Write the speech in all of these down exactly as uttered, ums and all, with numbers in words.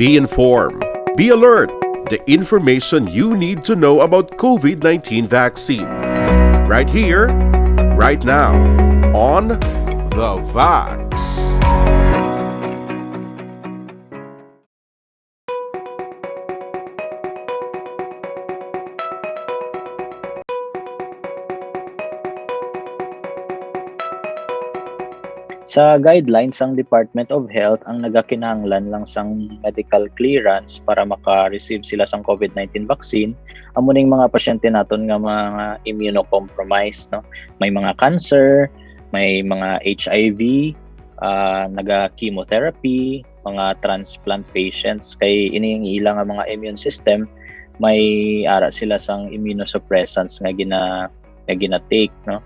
Be informed. Be alert. The information you need to know about COVID nineteen vaccine. Right here, right now, on The Vax. Sa guidelines sang Department of Health, ang nagakinahanglan lang sang medical clearance para maka-receive sila sang COVID nineteen vaccine amo ning mga pasyente naton nga mga immunocompromised, no? May mga cancer, may mga H I V, ah, naga-chemotherapy, mga transplant patients, kay ini ang ila nga mga immune system, may ara sila sang immunosuppressants nga gina nga gina-take, no?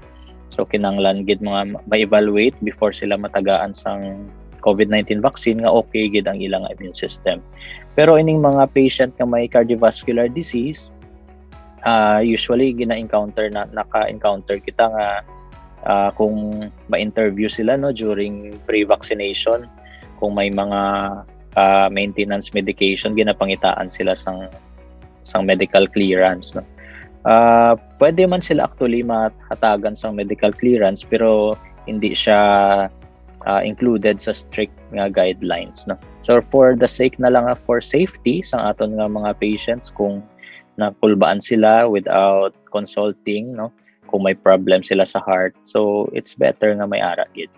So kinahanglan gid mga ma-evaluate before sila matagaan sang COVID nineteen vaccine nga okay gid ang ilang immune system. Pero ining mga patient nga may cardiovascular disease, ah, usually gina-encounter na naka-encounter kita nga ah, kung ma-interview sila, no, during pre-vaccination, kung may mga ah, maintenance medication, ginapangitaan sila sang sang medical clearance, no. Ah, pwede man sila actually mahatagan sang medical clearance, pero hindi siya ah, included sa strict nga guidelines, no. So for the sake na lang nga for safety sang aton nga mga patients, kung nakulbaan sila without consulting, no, kung may problem sila sa heart, so it's better nga may ara gid.